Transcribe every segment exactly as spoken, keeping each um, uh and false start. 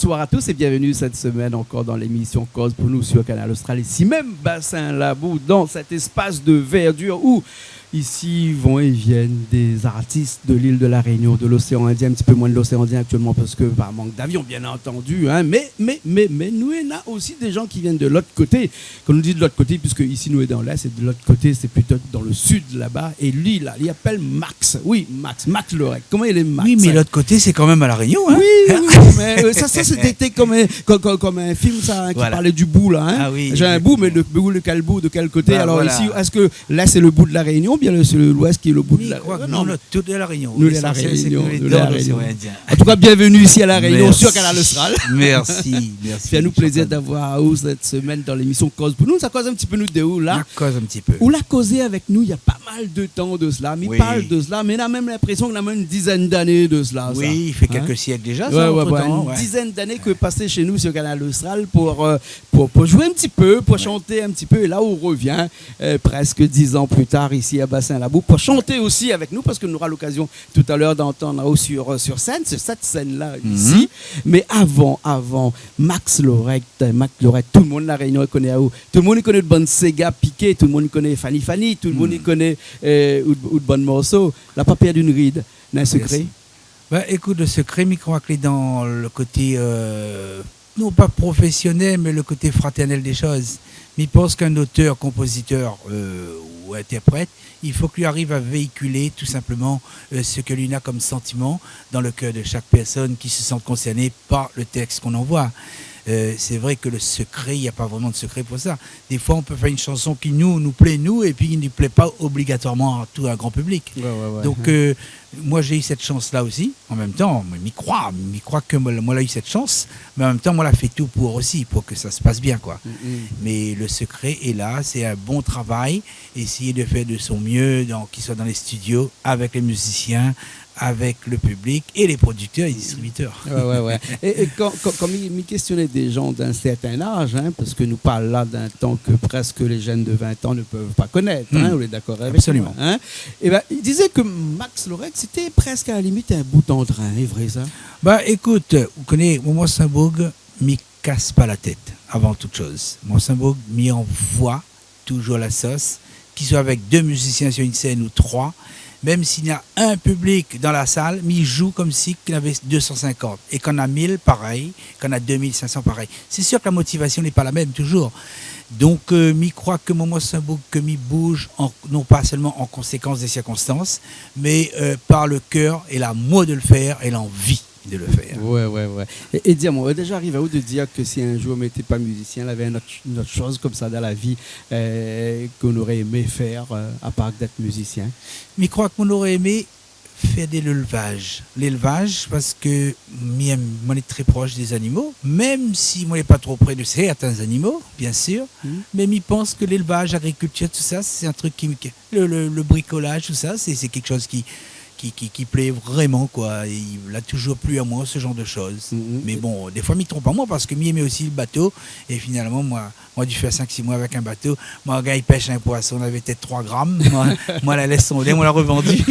Bonsoir à tous et bienvenue cette semaine encore dans l'émission Koz pou nou sur Kanal Austral, ici même, Bassin Labou, dans cet espace de verdure où ici vont et viennent des artistes de l'île de la Réunion, de l'océan Indien, un petit peu moins de l'océan Indien actuellement parce que par manque d'avion, bien entendu, hein, mais, mais, mais, mais nou néna aussi des gens qui viennent de l'autre côté. Kan nou di de l'autre côté, puisque ici nou lé dan l'Est, et de l'autre côté, c'est plutôt dans le sud là-bas. Et lui, là, li apèl Max. Oui, Max, Max Lorec. Koman i lé, Max ? Oui, mé l'autre côté, c'est quand même à La Réunion, hein ? Oui, oui, oui, mé, euh, sa, sa, sété, sété konm in, konm, konm, konm in film, sa, hein, ki parl du bout, la, hein. Ah oui, exactement. J'ai un bout, mais de, de quel bout, de quel côté ? Bah, alors, voilà. Ici, est-ce que l'Est, c'est le bout de La Réunion, ou bien le, c'est l'Ouest qui est le bout de la, euh, non. Mi kroi ke nou lé tout de La Réunion. L'essentiel, c'est que nou lé dan l'océan Indien. Nou lé La Réunion, nou lé La Réunion. En tout cas, bienvenue ici à La Réunion, sur Kanal Austral. Merci, merci, Jean-Claude. Fé anou plézir d'avoir aou cette semaine dans l'émission Koz pou nou. Sa koz in ti pé nou de ou la. Na koz in ti pé. Ou la kozé avèk nou, il y a pas mal de temps de cela. Mi parl de cela, mé na mèm l'inpression ke na mèm une dizaine d'années de cela, sa. Oui, il fait quelques siècles déjà, ça, ouais, entre-temps, ouais. Une dizaine d'années ke ou lé pasé chez nous sur Kanal Austral pour, euh, pour, pour jouer un petit peu, pour chanter un petit peu. Et là, on revient, euh, presque dix ans plus tard, ici à Bassin Labou, pour chanter aussi avec nous, parce que nou nora l'occasion tout à l'heure d'antann aou sur, euh, sur scène, sur cette scène-là, ici. Mé avan, avan, Max Lorec, Max Lorec, tout le moun La Réunion i koné aou. Tout le moun i koné out bann séga piké, tout le moun i koné Fanny Fanny, tout le moun i koné, euh, out, out bann morso. La pa pèrd in rid. Na in sekré ? Merci. Ben, écoute, le secret, mi kroi ke lé dan le côté, euh, non pas professionnel, mais le côté fraternel des choses. Mi pans qu'un auteur, compositeur, euh, ou interprète, il faut qu'il arrive à véhiculer tout simplement, euh, ce que lui a comme sentiment dans le cœur de chaque personne qui se sente concernée par le texte qu'on envoie. Euh, c'est vrai que le secret, il n'y a pas vraiment de secret pour ça. Des fois, on peut faire une chanson qui nous, nous plaît, nous, et puis qui ne plaît pas obligatoirement à tout un grand public. Ouais, ouais, ouais. Donc, euh, moi, j'ai eu cette chance-là aussi. En même temps, mi kroi, mi kroi ke moin, moin la eu cette chance, mais en même temps, moin la fé tout pour aussi, pour que ça se passe bien, quoi. Mm, mm. Mais le secret est là, c'est un bon travail, essayer de faire de son mieux, dans, qu'il soit dans les studios, avec les musiciens, avec le public et les producteurs et distributeurs. Ouais, ouais, ouais. É, é kan, kan, kan mi, mi késtioné dé jan d'in sèrtin az, hein, parske nou parl la d'in tan ke prèsk lé jenn de vin an ne pev pa konèt, hein, ou lé dakor avèk moin, hein ? Absolument. É ben, i dizé ke Max Lorec, sété prèsk à la limit in bout an trin, lé vré sa ? Bah, écoute, ou koné, moin, Moin Sin Boug, mi kas pa la tèt, avan tout shoz. Moin Sin Boug, mi anvoy toujour la sos, ki soi avèk dé mizisien sur in sèn ou troi, mèm si na in piblik dan la sal, mi joué konmsi ke navé dé san sinkant. É kan na mil, parèy, kan na dé mil sink san, parèy. Sé sir ke la motivasion lé pa la mèm toujour. Donk, euh, mi kroi ke Moin Sin Boug, ke mi bouz an, non pa sèlman an konsékans dé sirkonstans, mé, euh, par le kèr é lamour de le fèr é lanvi de le fèr. Ouais, ouais, ouais. É, é di amoin, ou la déza ariv aou de dir ke si in jour ou lété pa mizisien, lavé in ot, in ot shoz konmsa dan la vi, euh, ke ou noré émé fèr, euh, apar d'èt mizisien ? Mi kroi ke moin noré émé fèr de lélvaz. Lélvaz, parske mi èm, moin lé trè prosh dé zanimo, mèm si moin lé pa tro pré de sèrtin zanimo, bien sir, mé mi pans ke lélvaz, lagrikiltir, tousa, sé in trik ki, ki, le, le, le brikolaz, tousa, sé, sé kékshoz ki, ki, ki, ki plé vréman, koi. É la toujour plu amoin, se janr de shoz. Mm, mm. Mé bon, défoi, mi tronp amoin, parske mi èm osi le bato. É finalman, moin, moin la di fé sink, sis moi avèk in bato. Moin la gingn pèsh in poison, navé pétèt troi gram. Moin, moin la lès anlèr, moin la revandi.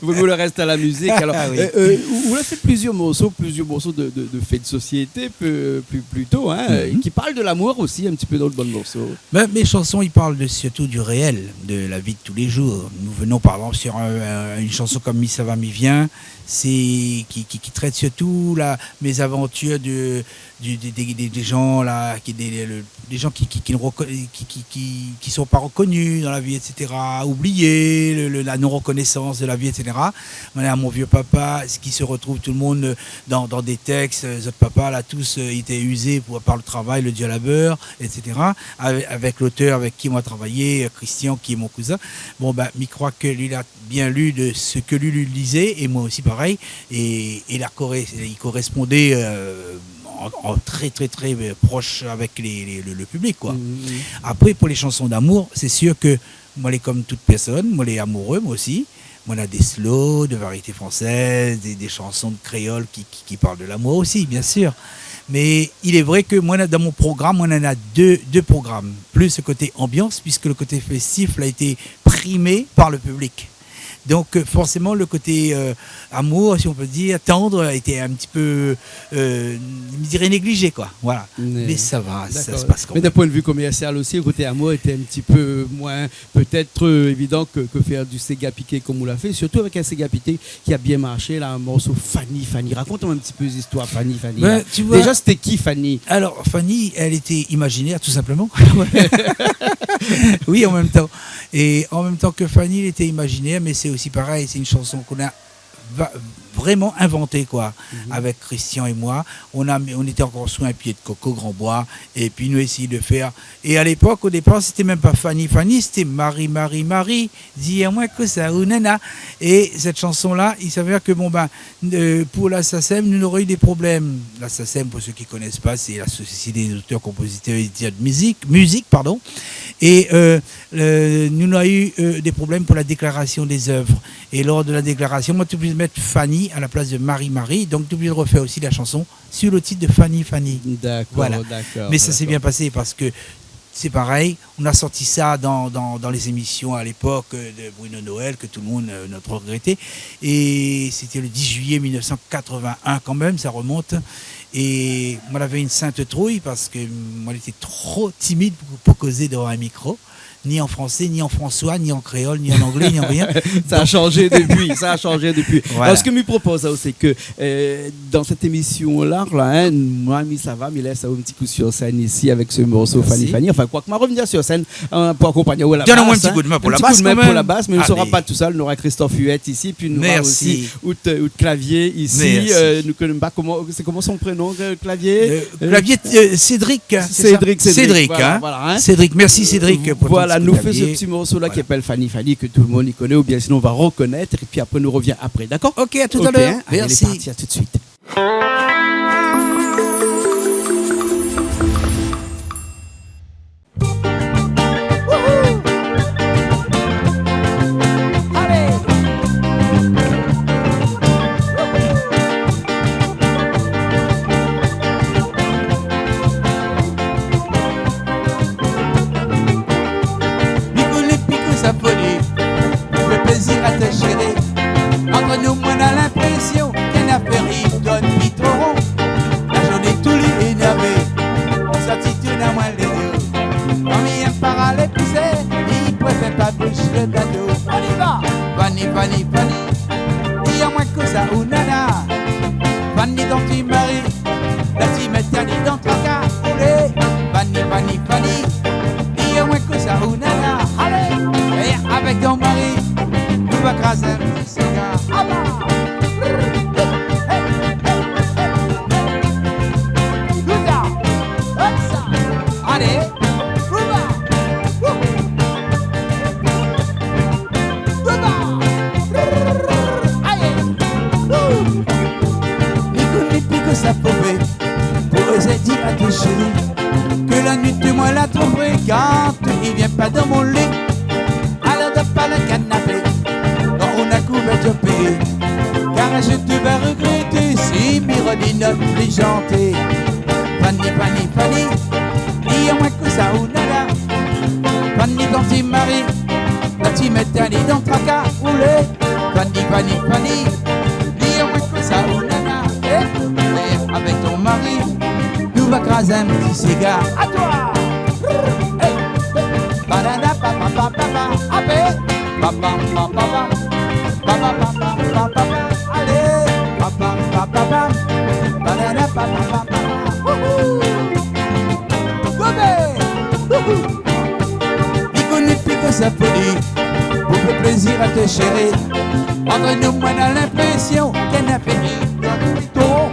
Vo mié le rès a la mizik. Alor, ah oui, euh, euh, ou, ou la fé plizièr morso, plizièr morso de, de, de fé de sosiété, pli, pli, plito, hein, ki parl de lamour osi, in ti pé dan le bann morso. Ben, mes chansons, ils parlent de, surtout du réel, de la vie de tous les jours. Nous venons, par exemple, sur un, un, une chanson comme Mi sava, mi vien, c'est, qui, qui, qui traite surtout la, mes aventures de, du, des, des, des, des gens là, qui, des, le, des gens qui, qui, qui ne reco-, qui, qui, qui, qui sont pas reconnus dans la vie, et cetera. Oubliés, le, le, la non-reconnaissance de la vie, et cetera. Voilà, mon vieux papa, ce qui se retrouve tout le monde, euh, dans, dans des textes, euh, zot papa, là, tous, euh, étaient usés pour, par le travail, le dur labeur, et cetera. Avec, avec l'auteur avec qui moi travaillé, euh, Christian, qui est mon cousin. Bon, ben, mi kroi ke li la bien lu de ce que lui, lui lisait, et moi aussi pareil, et, et la corre-, il correspondait, euh, en, en très, très, très, euh, proche avec les, les, le, le public, quoi. Mhm. Après, pour les chansons d'amour, c'est sûr que moi, lé comme toute personne, moi, lé amoureux, moi aussi. Moi, on a des slows, de variété française, des, des chansons de créole qui, qui, qui parlent de l'amour aussi, bien sûr. Mais il est vrai que moi, dans mon programme, on en a deux, deux programmes. Plus ce côté ambiance, puisque le côté festif a été primé par le public. Donc, euh, forcément, le côté, euh, amour, si on peut dire, tendre, était un petit peu, euh, je dirais, négligé, quoi. Voilà. Mais ça va, ça se passe quand même. Mé d'in poin de vi komèrsial osi, le koté amour lété in ti pé moin pétèt, euh, évidan ke, ke fé du séga piké konm ou la fé, sirtou avèk in séga piké ki la bien marshé, la, in morso Fanny, Fanny. Rakont amoin in ti pé zistoir Fanny, Fanny, la. Bin, ou voi, déza, sété ki Fanny ? Alors, Fanny, elle était imaginaire, tout simplement. Oui, en même temps. Et en même temps que Fanny, elle était imaginaire, mais c'est aussi pareil, c'est une chanson qu'on a va-, vraiment inventée, quoi. Avec Christian et moi, on a, on était encore sous un pied de coco, Grand Bois, et puis nou la essayé de faire. Et à l'époque, au départ, c'était même pas Fanny, Fanny, c'était Marie, Marie, Marie, di amoin kosa ou nana. Et cette chanson-là, il s'avère que, bon, ben, euh, pour la SACEM, nous aurions eu des problèmes. La SACEM, pour ceux qui connaissent pas, c'est la Société des auteurs, compositeurs, éditeurs de musique, musique, pardon. Et, euh, euh, nous avons eu, euh, des problèmes pour la déclaration des œuvres. Et lors de la déclaration, moin té oblizé mèt Fanny à la place de Marie-Marie. Donc, té oblizé refaire aussi la chanson sur le titre de Fanny, Fanny. D'accord, d'accord. Voilà. Mais ça s'est bien passé parce que c'est pareil, on a sorti ça dans, dans, dans les émissions à l'époque, euh, de Bruno Noël, que tout le monde, euh, n'a trop regretté. Et c'était le dix juillet mille neuf cent quatre-vingt-un quand même, ça remonte. Et moin lavé une sainte trouille parce que moin lété trop timide pour, pour causer devant un micro, ni en français, ni en françois, ni en créole, ni en anglais, ni en rien. Ça a changé depuis, ça a changé depuis. Voilà. Alors, ce que mi propoz, hein, c'est que, euh, dans cette émission-là, la, hein, moin, mi sava, mi lès aou in ti kou sur scène ici avec ce morceau Fanny Fanny. Enfin, quoique, ma revenir sur scène, hein, pour accompagner aou à la basse, hein. Donn amoin in ti kou d'min pour la basse, kan mèm. Un petit coup de main pour la basse, mais nou sora pa tousèl, nou nora Christophe Huet ici, puis nou nora aussi out, euh, out klavié ici. Merci. Euh, nou koné pa koman, sé koman son prénom, euh, klavié ? Euh, klavié, euh, Cédric, hein, c'est ça ? Cédric, Cédric, voilà, hein. Cédric, merci Cédric pour ton petit coup de klavié. Voilà, nou fé ce petit morceau-là qui s'appelle Fanny Fanny, que tout le monde i koné, ou bien sinon on va reconnaître, et puis après nou revien après, d'accord ? Ok, à tout à l'heure. Ok, hein ? Allez, lé parti, à tout de suite. Merci. Wouhou ! Alé ! Wouhou ! Pikou li pikou sa foli, fé plézir a out shéri. Ant nou, moin na linprésion k'in afèr i tourn pi tro ron. La zourné tout li énèrvé, sa ti tourn amoin lé dié. Kan mi yèm pa alé kouzé, mi préfèr pa boush le plato. On y va ! Fanny, Fanny, Fanny, di amoin kosa ou nana. Fanny, ton ti mari la ti mèt ali dan traka. Olé ! Fanny, Fanny, Fanny, di amoin kosa ou nana. Alé ! É avèk ton mari, nou va krazé in ti séga. Aba ! Hey, hey, hey, hey. Tout sa. Hop sa. Alé. Bouba. Wouh. Bouba. Ayé. Wouh. Ni kou ni pi kosa pou fé. Pou oser dir a out shéri ke la nuit moin la tronpé, kan i vien pa dan mon li. Alor dor pa le kanapé, kan ou na kouvèrtir péyé. Kar in zour ou va regrété si mi rod in ot pli zanti. Fanny, Fanny, Fanny, di amoin kosa ou nana. Fanny, ton ti mari la ti mèt ali dan traka. Olé ! Fanny, Fanny, Fanny, di amoin kosa ou nana. É, é, avèk ton mari, nou va krazé in ti séga. A toi ! É. Banana, pa, pa, pa, pa, pa, apé. Pa, pa, pa, pa, pa. Pa, pa, pa, pa, pa, pa, pa. Alé. Pa, pa, pa, pa, pa. Banana, pa, pa, pa, pa, pa. Wouhou ! Gobé ! Wouhou ! Ni kou ni pi kosa pou fé, pou fé plézir a out shéri. Ant nou, moin na linprésion k'in afèr i tourn pi tro ron.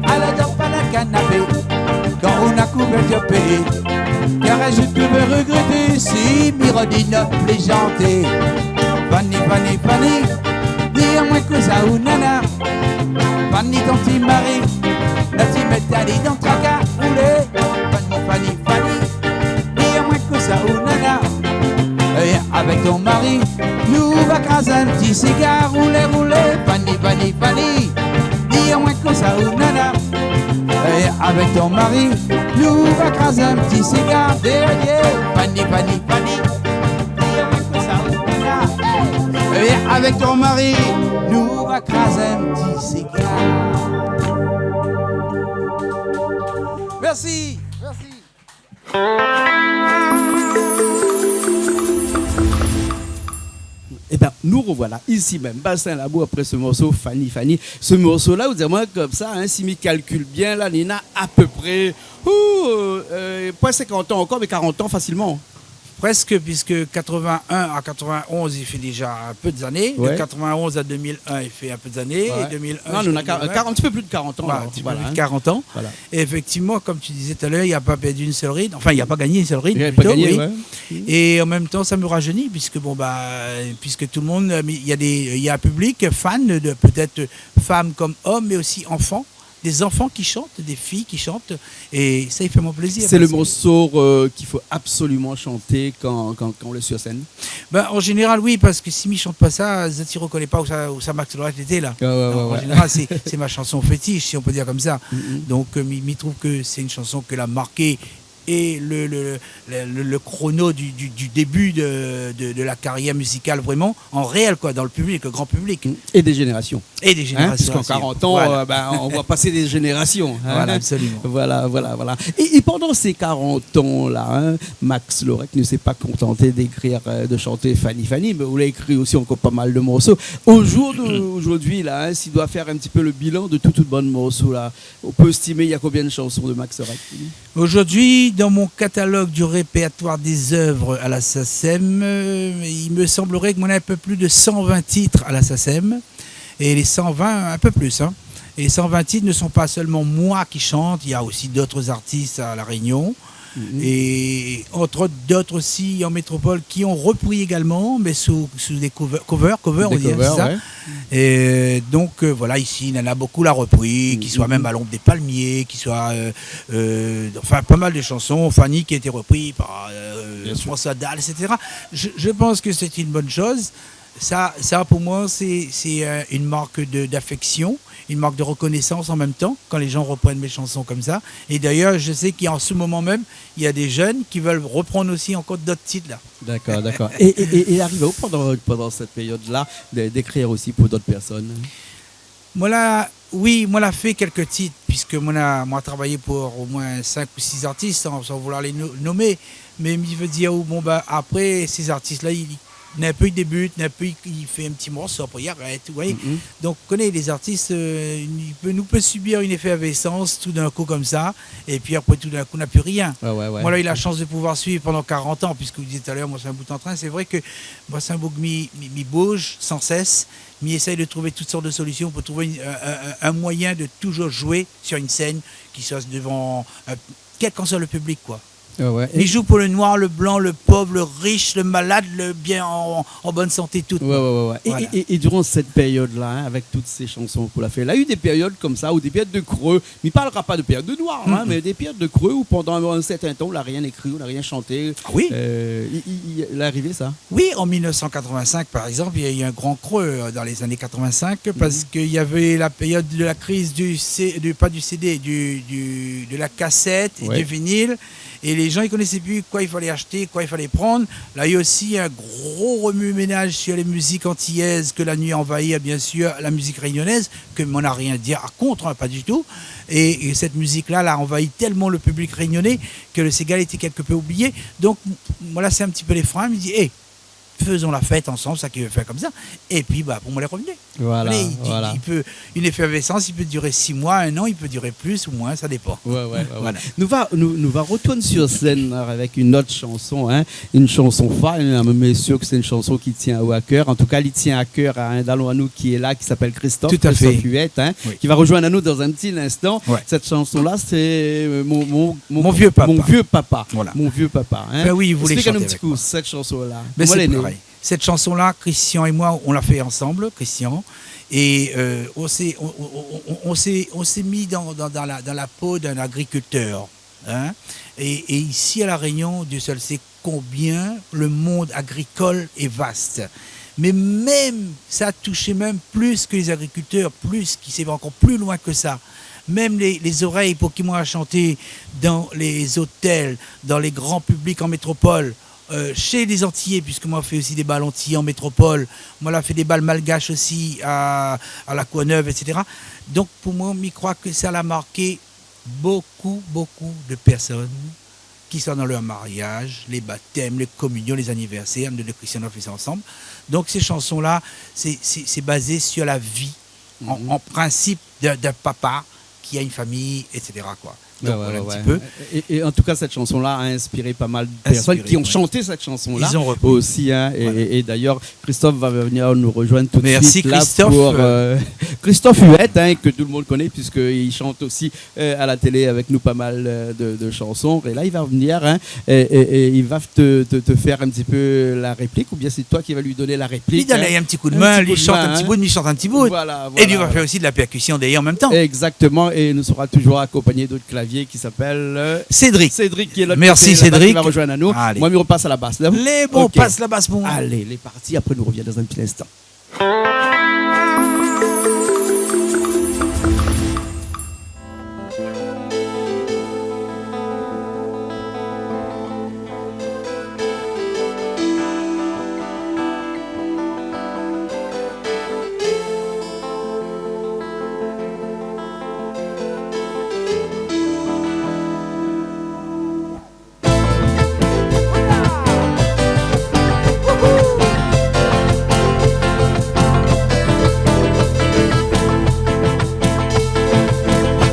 Alor dor pa le kanapé, kan ou na kouvèrtir péyé. Kar in zour ou va regrété si mi rod in ot pli zanti. Fanny, Fanny, Fanny, di amoin kosa ou nana. Fanny, ton ti mari la ti mèt ali dan traka. Olé ! Fanny, Fanny, Fanny, di amoin kosa ou nana. É avèk ton mari, nou va krazé in ti séga. Olé, olé. Fanny, Fanny, Fanny, di amoin kosa ou nana. É avèk ton mari, nou va krazé in ti séga. Dèrièr. Fanny, Fanny, Fanny, di amoin kosa ou nana. É Avèk ton mari, nou va kraz in ti séga. Mèrsi, mèrsi. Ében, nou rovoila isi mèm, Bassin Labou, apré se morso Fanny Fanny. Se morso-la, ou di amoin konmsa, in, si mi kalkil bien, la, néna apépré, ou, eu, eu, pa sinkant an ankor, mé karant an fasilman. Prèsk, puiske quatre-vingt-un à quatre-vingt-onze, i fé déza in pé d'zané. De quatre-vingt-onze à deux mille un, i fé in pé d'zané. É deux mille un ziska deux mille vingt. Non, nou na ka-, karant, in ti pé plis de karant an, alor. Voilà, in ti pé plis de karant an. Voilà. É éfèktivman, konm ou di talèr, li la pa pèrd in sèl rid. Anfin, li la pa gingn in sèl rid, plito, oui. Li la pa gingn, ouais. É an mèm tan, sa i rajéni, puiske, bon, ba, puiske tout le monde, eu, mé néna dé, néna in piblik fan de, pétèt, fanm konm om, mé osi anfan. Dé zanfan ki shant, dé fiy ki shant, é sa i fé amoin plézir. Sé le morso, eu, k'i fo absoliman shanté kan, kan, kan ou lé sir sèn. Bin, an zénéral, oui, parske si mi shant pa sa, zot i rokoné pa ousa, ousa Max Lorek lété la. Ah ouais, ouais, ouais. Non, an zénéral, sé, sé mon shanson fétish, si on peut dire comme ça. Mm, mm. Donk, eu, mi, mi trouv ke sé in shanson ke la marké é le, le, le, le, le chrono du, du, du début de, de, de la carrière musicale, vraiment, en réel, quoi, dans le public, le grand public. Mm. Et des générations. Et des générations aussi. Hein, puisqu'en quarante ans, voilà, euh, ben, on voit passer des générations, hein. Voilà, absolument. Voilà, voilà, voilà. Et, et pendant ces quarante ans-là, hein, Max Lorek ne s'est pas contenté d'écrire, euh, de chanter Fanny Fanny, mais ou la ékri aussi encore pas mal de morceaux. Au jour d'aujourd'hui, là, hein, si ou doi fé in ti pé le bilan de tout, tout bann morso la, ou pé estimé néna konbien de shanson de Max Lorek ? Aujourd'hui, dans mon catalogue du répertoire des œuvres à la SACEM, euh, il me semblerait que mon a un peu plus de cent vingt titres à la SACEM. Et les cent vingt, un peu plus, hein. Et les cent vingt titres ne sont pas seulement moi qui chante, il y a aussi d'autres artistes à La Réunion. Mhm. Et entre autres, d'autres aussi en métropole qui ont repris également, mais sous, sous des cover-, cover, cover, on dit, hein, c'est ça ? Des covers, ouais. Et donc, euh, voilà, ici, il y en a beaucoup l'a repris, qu'il soit même À l'ombre des palmiers, qu'il soit, euh, euh, enfin, pas mal de chansons, Fanny qui a été repris par, euh, François Dal, et cetera. Bien sûr. Je, je pense que c'est une bonne chose. Ça, ça, pour moi, c'est, c'est, euh, une marque de, d'affection, une marque de reconnaissance en même temps, quand les gens reprennent mes chansons comme ça. Et d'ailleurs, je sais qu'en ce moment même, il y a des jeunes qui veulent reprendre aussi encore d'autres titres, là. D'accord, d'accord. Et, et, et, et arrivé où pendant, pendant cette période-là de, d'écrire aussi pour d'autres personnes ? Moin la, oui, moin la fé kèlk tit, puiske moin la, moin la travay pou omoin sink ou sis artis, san, san vouloir lé no-, nomé. Mé mi vé dir, bon, ba, apré, sé zartis-la, i, i, néna in pé i début, néna in pé i, i fé in ti morso, apré i arèt, ou voi. Mhm. Donk, ou koné, lé zartis, euh, i pé, nou pé sibir in éfèrvésans, tout d'in kou konmsa, épi apré, tout d'in kou, na pi rien. Ouais, ouais, ouais. Moin la u la shans de pouvoir suiv pandan karant an, puiske ou di talèr, moin sé in boug an trin. Sé vré ke moin sé in boug, mi, mi, mi bouj san sès, mi éséy de trouv tout sort de solision pou trouv in, in, in, in moiyin de toujour zoué sir in sèn, ki soi dovan, euh, kèl ke soi le piblik, koi. Ah ouais. Mi zoué pou le noir, le blan, le pov, le rish, le malad, le bien, an, an bone santé, tout, koi. Ouais, ouais, ouais, ouais. Voilà. É, é, é, é duran sèt périod-la, in, avèk tout sé shanson k'ou la fé, la u dé périod konmsa, ou dé périod de kré, mi parlra pa de périod de noir, in, mé dé périod de kré ou pandan in sèrtin tan ou la rien ékri, ou la rien shanté. Ah oui. Euh, i, i, i, la arivé sa ? Oui, en mille neuf cent quatre-vingt-cinq, par exemple, il y a eu un grand creux, euh, dans les années quatre-vingt-cinq, parce qu'il y avait la période de la crise du C-, du, pas du C D, du, du, de la cassette et du vinyle. Et les gens, ils connaissaient plus quoi il fallait acheter, quoi il fallait prendre. Là, il y a aussi un gros remue-ménage sur les musiques antillaises que la nuit a envahi, bien sûr, la musique réunionnaise, que moin na rien di kont, hein, pas du tout. Et, et cette musique-là, elle a envahi tellement le public réunionnais que le séga lété kèlk pé oublié. Donk, m-, moin la, sé in ti pé lé frin, mi di, « Hé, faisons la fête ensemble », sa ki vé fé konmsa. Épi, ba, pou moin lé revenu. Voilà, voilà. Mé i, i, i pé, in éfèrvésans, i pé diré sis moi, in an, i pé diré plis ou moin, sa dépan. Ouais, ouais, ouais, ouais. Voilà. Nou va, nou, nou va retourn sir sèn, la, avèk in ot shanson, in, in shanson far, in, mé sir ke sé in shanson ki tien aou a kèr. An tou ka, li tien a kèr a in dalon anou ki lé la, ki apèl Christophe, Christophe Huet, in, ki va rozoinn anou dan in ti linstan. Tout à fait. Oui. Ouais. Sèt shanson-la, sé, euh, mon, mon, mon, Mon vieux papa. Mon vieux papa. Voilà. Mon vieux papa, in. Ben oui, i voulé shanté avèk moin. Esplik anou in ti kou sèt shanson-la. Ben, koman lé né ? Sé parèy. Sèt shanson-la, Christian é moin, nou la fé ansanm, Christian. É, euh, nou sé, nou, nou, nou, nou sé, nou sé mi dan, dan, dan la, dan la po d'in agrikiltèr, in. É, é isi, a La Réunion, Dieu seul sait combien le monde agricole est vaste. Mé mèm, sa toush mèm plis ke lé agrikiltèr, plis, ki sé ankor pli loin ke sa. Mèm lé, lé zorèy pou ki moin la shanté dan lé zotèl, dan lé gran piblik an métropol, euh, shé lé Antiyé, puisk moin la fé osi dé bal antiyé an métropol, moin la fé dé bal malgash osi a, a La Courneuve, et cetera. Donk, pou moin, mi kroi ke sa la marké bokou, bokou de pèrsone, ki soi dan lèr mariaz, lé batèm, lé kominion, lé zanivèrsèr, nou dé Christian nou la fé sa ansanm. Donk, sé shanson-la, sé, sé, sé bazé sur la vi, an, an prinsip d'in, d'in papa ki a in famiy, et cetera, koi. Donk, voilà in ti pé. É, é an tou ka, sèt shanson-la la inspir pa mal de pèrsone ki la shanté sèt shanson-la osi, in. Inspiré pa mal. Ils ont repris. Voilà. É, é, é d'ayèr, Christophe va vnir nou rozoinn tout suit la pou, euh, Christophe Huet, in, ke tout lo moun i koné, puisk li shant osi, euh, a la télé avèk nou pa mal, euh, de, de shanson. É la, li va vnir, in, é, é, é li va te, te, te fèr in ti pé la réplik, oubien sé toi ki va li donn la réplik, in. Li donn in ti koudmin, li shant in ti bout, mi shant in ti bout. Voilà, voilà. É li va fèr osi de la pèrkusion dèrièr an mèm tan. Exactement, é nou sera toujours akonpagné de klavié ki s'appelle, euh, Cédric. Cédric ki lé de lot koté laba, ki va rozoinn anou. Merci, Cédric. Allez. Moin, mi ropas la bas, la. Lé bon, OK. Pas la bas pou moin. Alé, lé parti. Apré, nou rovien dan in ti linstan.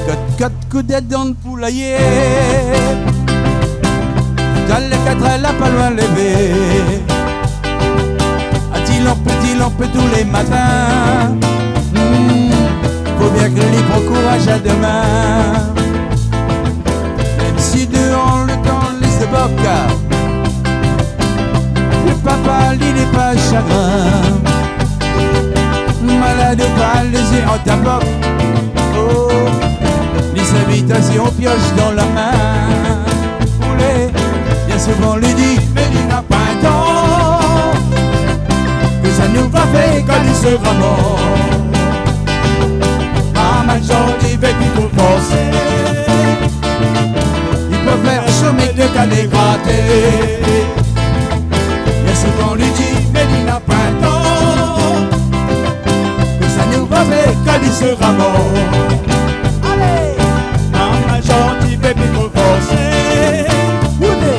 Kat, kat koudèt dan poulaye. Talèr katrèr la pa loin lévé. A ti lanp, ti lanp tou lé matin. Hmm, fo bien ke li pran kouraz a domin. Mèm si déor lo tan lé zébok, lo papa li lé pa shagrin. Malad ou pa, lé zié an tapok. Oh, li sèvi ta si on piosh dan la min. Oulé, bien souvan li di, mé li na poin tan. Kosa nou va fé kan li sera mor? Maman Jordi vé pi tro forsé. Li préfèr shomé de kané graté. Bien souvan li di, mé li na poin tan. Kosa nou va fé kan li sera mor? Alé! Maman Jordi vé pi tro forsé. Oulé!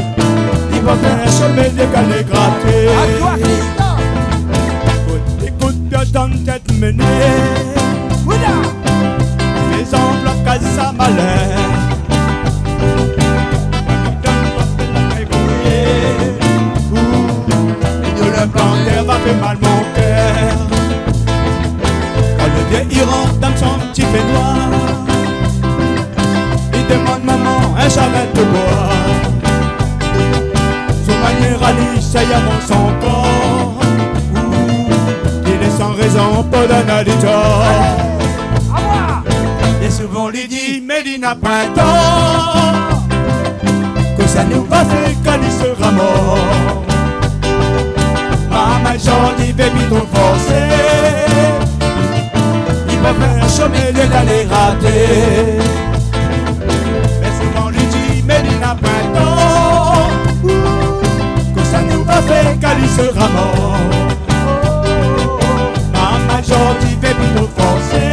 Li préfèr shomé de kané graté. A toi, Christophe! Kout, kout pié dan tèt méné. Oula! Mézon blok kaz sa malèr. Ou, é de la plantèr va fé mal mon kèr. Kan lo vié i rant dan son ti fénoir, li demann momon in sharèt de boi. Son manièr a li, sa i avann son kor. Ou, li lé san rézon pou donn ali tor. Bien souvan li di, mé li na poin tan. Kosa nou va fé kan li sera mor? Maman Jordi vé pi tro forsé. Li préfèr shomé de kané graté. Bien souvan li di, mé li na poin tan. Kosa nou va fé kan li sera mor? Maman Jordi vé pi tro forsé.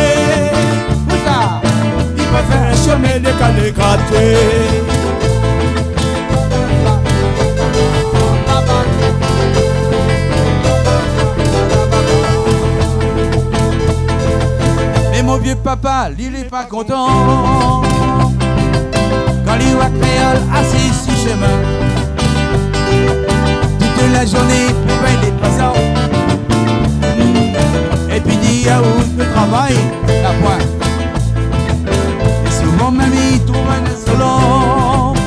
Ousa? Li préfèr shomé de kané graté. Mé mon vié papa, li lé pa kontan kan li oi kréol asiz si shomin. Tout la zourné pou pèy lé poison. Épi di aou de travay, la poin. É souvan mèm li trouv in insolan.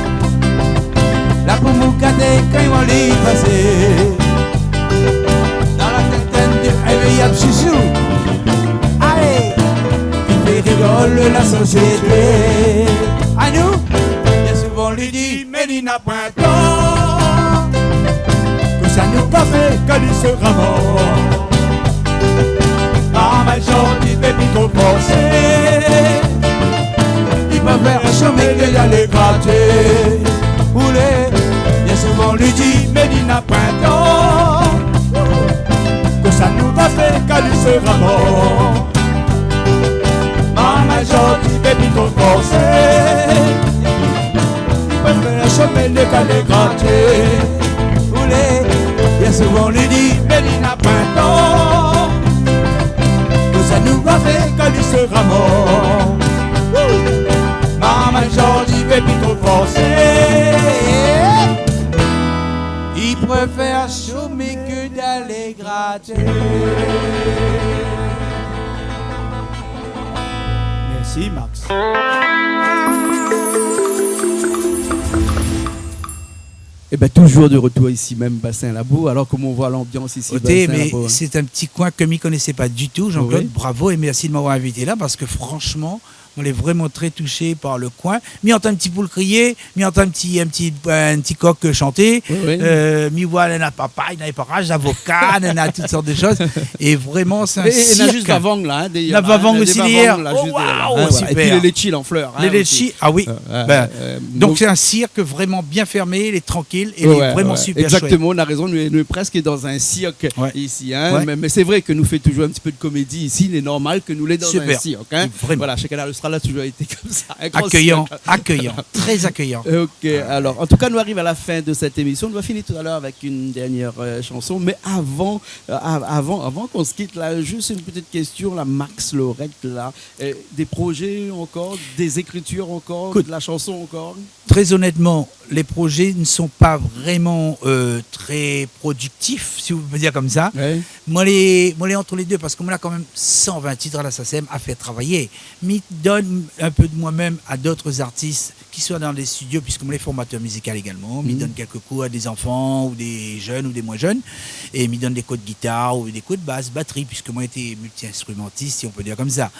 La pou moukaté kan i oi li pasé. Dan la tèt, tèt de révèy ap shoushou. Alé, li fé rigol la sosiété. Anou, bien souvan li di, mé li na poin tan. Kosa nou va fé kan li sera mor? Maman Jordi vé pi tro forsé. Li préfèr shomé ke alé graté. Oulé, bien souvan Li di, mé li na poin tan. Kosa nou va fé kan li sra mor? Marmay Jordi i vé pi tro forsé. Li préfèr shomé lé kal é graté. Oulé, bien souvan li di, mé li na poin tan. Kosa nou va fé kan li sra mor? Marmay Jordi i vé pi tro forsé. I préfèr shomé ke d'alé graté. Merci, Max. Eh ben, toujours de retour ici même, Bassin Labour. Alors, comment on voit l'ambiance ici, Bassin Labour, hein ? Oté, mé sé in ti koin ke mi koné pa ditou, Jean-Claude. Oui. Bravo é mèrsi de m'avoir invité la, parske franshman, moin lé vréman tré toushé par le koin. Mi antann in ti poul kriyé, mi antann in ti, in ti, in ti kok shanté. Oui, oui. Euh, mi voi, néna papay, néna paraz, zavoka, néna tout sort de shoz. É vréman, sé in sirk. É, é néna zis la vang la, hein, dèrièr, la, hein, néna la vang osi dèrièr. Oh, waouh, super. Néna dé vavangs la, zis dèrièr, hein, voilà. É pi lé létshi an flèr, hein, osi. Lé létshi, ah oui. Euh, euh, donk sé in sirk vréman bien fèrmé, lé trankil é lé vréman super shouèt. Ouais, ouais, exactement, ou na rézon, nou, nou lé prèsk dan in sirk isi, hein. Ouais. Mé, mé sé vré ke nou fé toujour in ti pé de komédi isi, lé normal ke nou lé dan in sirk, hein. Super. Vréman. Voilà, shé Kanal Austral la toujour été konmsa, in gran sirk. Akéyan, akéyan, tré akéyan. Ok, alor, an tou ka, nou ariv a la fin de sèt émisyon. Nou va fini talèr avèk in dèrnièr, euh, shanson. Mé avan, euh, av-, avan, avan k'on se kit la, zis in ti késtion la, Max Lorette la, euh, dé projé ankor, dé zékritir ankor, de la shanson ankor ? Ékout, tré onètman, lé projé ne sont pas vraiment, euh, très productifs, si on peut dire comme ça. Ouais. Moin lé, moin lé ant lé dé, parske moin na kan mèm san vin tit a la SACEM a fèr travay. Mi donn in pé de moin mèm a d'ot artis ki soi dan dé studio, puiske moin lé formatèr mizikal égalman. Mi donn kèlk kour a dé zanfan ou dé jenn ou dé moin jenn. É mi donn dé kour de gitar ou dé kour de bas, batri, puiske moin lété multi-instrumentis, si on peut dire comme ça.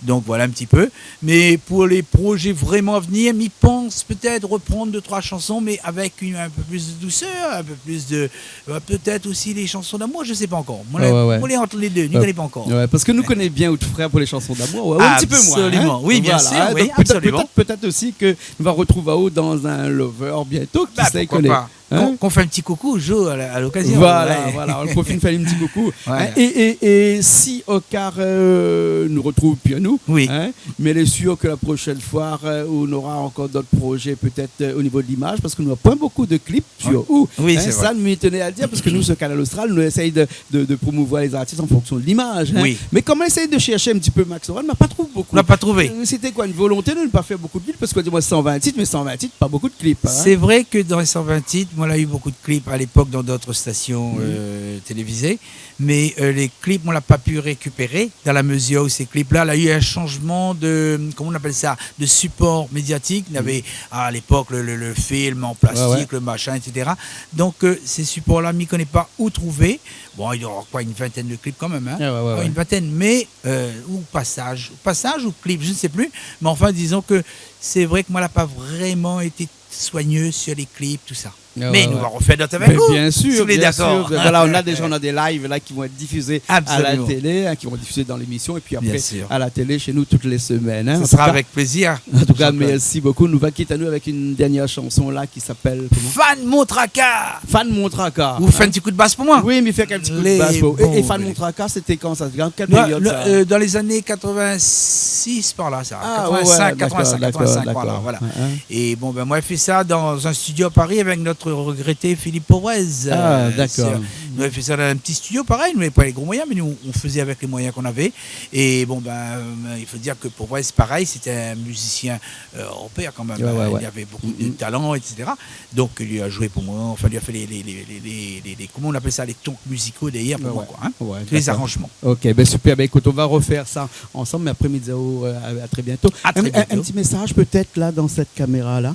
Donk voilà in ti pé. Mé pou lé projé vréman a vnir, mi pans pétèt reprann dé troi shanson, mé avèk in, in pé plis de dousèr, in pé plis de, euh, pétèt osi lé shanson d'amour, mi koné pa ankor. Moin lé, moin lé ant lé dé, mi koné pa ankor. Ouais, parske nou koné bien out frèr pou lé shanson d'amour, ouais, in ti pé moin, hein. Absoliman. Oui, bien sûr, hein, oui, absoliman. Donk pétèt, pétèt, pétèt osi ke nou va retrouv aou dan in Lover bientôt, kisa i koné. Bah, pourquoi pas. Hein ? K'on, k'on fé in ti koukou, Jo, a la, a lokazion. Voilà, voilà, nou profit fé in ti koukou. Voilà. Hein, é, é, é si o ka, euh, nou retrouv pi anou, hein, mé lé sir ke la proshèn foi, euh, ou nora ankor d'ot projé, pétèt, euh, o nivo de limaz, parske nou na poin bonpé de klip sir ou. Oui, hein, sé vré. Sa, mi tené a le dir, parske nou, su Kanal Austral, nou éséy de de, de promouvoir lé zartis an fonksion de limaz, hein. Oui. Mé kan moin la éséy de shèrsh in ti pé Max Lorette, ma pa trouv bonpé. Na pa trouvé. Euh, sété koi, in volonté de ne pa fèr bonpé de klip ? Parske ou di amoin san vin tit, mé san vin tit, pa bonpé de klip, hein. Sé vré ke dan lé san vin tit, moin la u bonpé de klip a lépok dan d'ot stasion, euh, télévizé. Mé, euh, lé klip, moin la pa pu rékipéré, dan la mezir ousa sé klip-la, la u in shanjman de, koman i apèl sa, de sipor médiatik. Navé, a lépok, le, le, le film an plastik, le machin, et cetera. Donk, euh, sé sipor-la, mi koné pa ousa trouvé. Bon, i doi avoir koi, in vintèn de klip kan mèm, hein. Ah ouais, ouais. In vintèn, mé, euh, ou pasaz, pasaz ou klip, mi koné pi. Mé anfin, dizon ke sé vré ke moin la pa vréman été soigné su lé klip, tousa. Ah ouais, ouais. Mé nou va refèr d'ot avèk ou, si ou lé dakor. Mé bien sir, bien sir. Voilà, nou na déza, nou na dé live la ki sa èt difizé a la télé, hein, ki sa èt difizé dan lémision, épi apré a la télé shé nou tout lé semèn, hein. Sa sra avèk plézir. An tou ka, mèrsi bonpé. Nou va kit anou avèk in dèrnièr shanson la ki apèl koman ? Fann mon traka. Fann mon traka. Ou fé in ti kou de bas pou moin ? Oui, mi fé in ti kou de bas pou ou. É, é Fann mon traka, sété kan sa ? Dan kèl périod sa ? Euh, dan lé zané katrovin-sis par la, sa. Ah ouais, ouais, dakor, dakor, dakor. Katrovin-sink, katrovin-sink, voilà. Hein, hein. É bon, bin, moin la fé sa dan in studio a Paris avèk nout regrété Philippe Povrez. Ah, dakor. Nou la fé sa dan in ti studio, parèy, nou navé pa lé gro moiyin, mé nou, nou fézé avèk lé moiyin k'nou navé. É bon, bin, euh, i fo dir ke Povrez, parèy, sété in mizisien euh, an pèr kan mèm, hein. Ouais, ouais. Li navé bonpé de talan, et cetera. Donk, li la zoué pou moin, anfin, li la fé lé, lé, koman i apèl sa, lé tonk miziko dèrièr pou moin, koi, hein. Ouais, dakor. Lé zaranjman. Ok, bin, super. Bin, ékout, nou va refèr sa ansanm, mé apré, mi di aou, euh, a, a trè bientôt. A trè bientôt. In, in, in ti mésaz, pétèt, la, dan sèt kaméra-la ?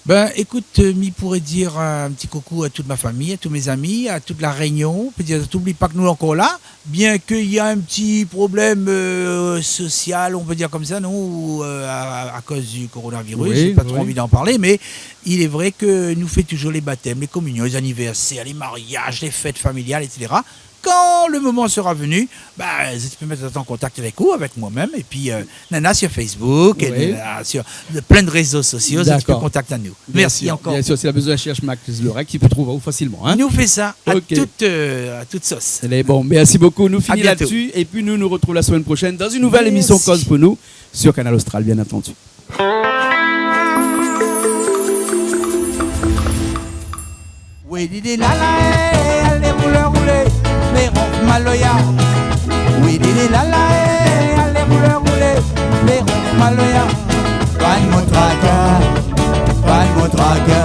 Bin, ékout, euh, mi pouré dir in ti koukou a tout mon famiy, a tout mé zami, a tout La Rényon, pou dir, oubli pa ke nou lé ankor la. Bien ke néna in ti problèm, euh, sosial, on peut dire comme ça, non, ou, euh, a, a, akoz du coronavirus, oui, j'ai pas trop envie d'en parler, mé il est vrai ke nou fé toujour lé batèm, lé kominion, lé anivèrsèr, lé mariaz, lé fèt familial, et cetera. Kan le moman sera venu, ba, zot i pé mèt an kontak avèk ou, avèk moin mèm, épi, euh, Nana sur Facebook, é Nana sur le, plin de rézo sosio, zot i pé kontakt anou. Mèrsi ankor. Bien sûr, si la bezoin, shèrsh Max Lorac, i pé trouv aou fasilman, hein. Nou fé sa a tout, euh, a tout sos. Alé, bon, mèrsi bokou. Nou fini la-dsi, épi nou nou retrouv la semaine prochaine dans une nouvelle émission Koz pou nou sur Kanal Austral, bien entendu. Oui, di, di, la, la, é, alé, roulé, roulé, fé ronf maloya. Oui, di, di, la, la, é, alé, roulé, roulé, fé ronf maloya. Bann moutraka, bann moutraka,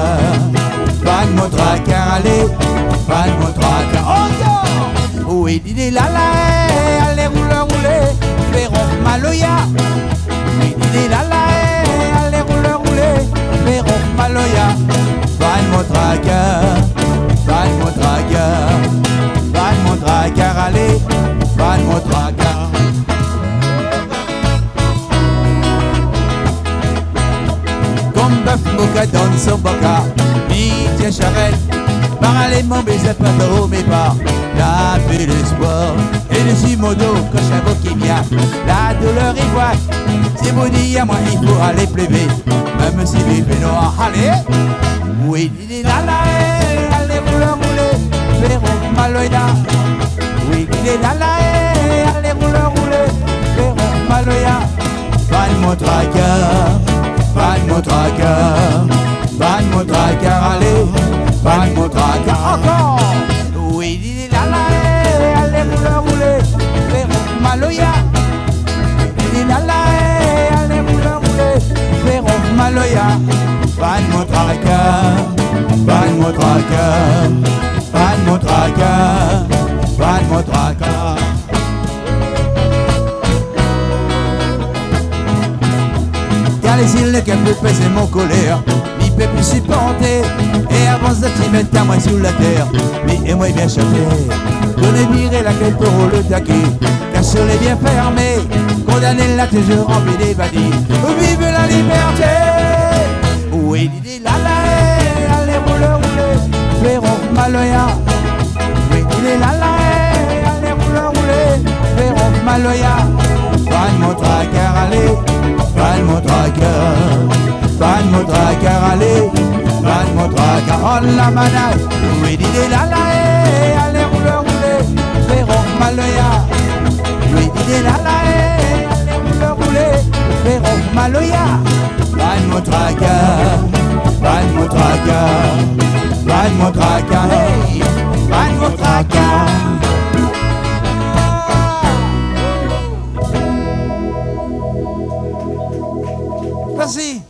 bann moutraka, alé, bann moutraka. Ankor ! Oui, di, di, la, la, é, alé, roulé, roulé, fé ronf maloya. Oui, di, di, la, la, é, alé, roulé, roulé, fé ronf maloya. Bann moutraka, bann moutraka, bann moutraka, alé, bann moutraka. Konm bèf moka dann son boka, mi tien sharèt, paralèlman, mé sé pa dro, mé pa la pi lèspwar. É dési mon do, kan sa vo ki vien, la doulèr i voi. Si vou di amoin, i fo alé plévé, mèm si i fé noir, alé. Oui, di, di, la, la, é, alé, roulé, roulé, fé ronf maloya. Oui, di, di, la, la, é, alé, roulé, roulé, fé ronf maloya. Bann moutraka, bann moutraka, bann moutraka, alé, bann moutraka. Ankor ! Oui, di, di, la, la, é, alé, roulé, roulé, fé ronf maloya. Di, di, la, la, é, alé, roulé, roulé, fé ronf maloya. Bann moutraka, bann moutraka, bann moutraka, bann moutraka. Gard lé zyé, le kèr pou pèz mon kolèr, mi pé pi siport. É avan sa ti mèt amoin sou la tèr, mi èm bien shanté. Donn viré la kèt pou le také, kaz lé bien fèrmé. Kondané la touzour anvi dévadi. Viv la libèrté ! Oui, di, di, la, la, é, alé, roulé, roulé, fé ronf maloya. Oui, di, di, la, la, é, alé, roulé, roulé, fé ronf maloya. Bann moutraka, alé, bann moutraka, bann moutraka, alé, bann moutraka. Oh la manay. Oui, di, di, la, la, é, alé, roulé, roulé, fé ronf maloya. Oui, di, di, la, la, é, alé, roulé, roulé, fé ronf maloya. Bann moutraka, bann moutraka, bann moutraka, hey, bann moutraka. Mèrsi.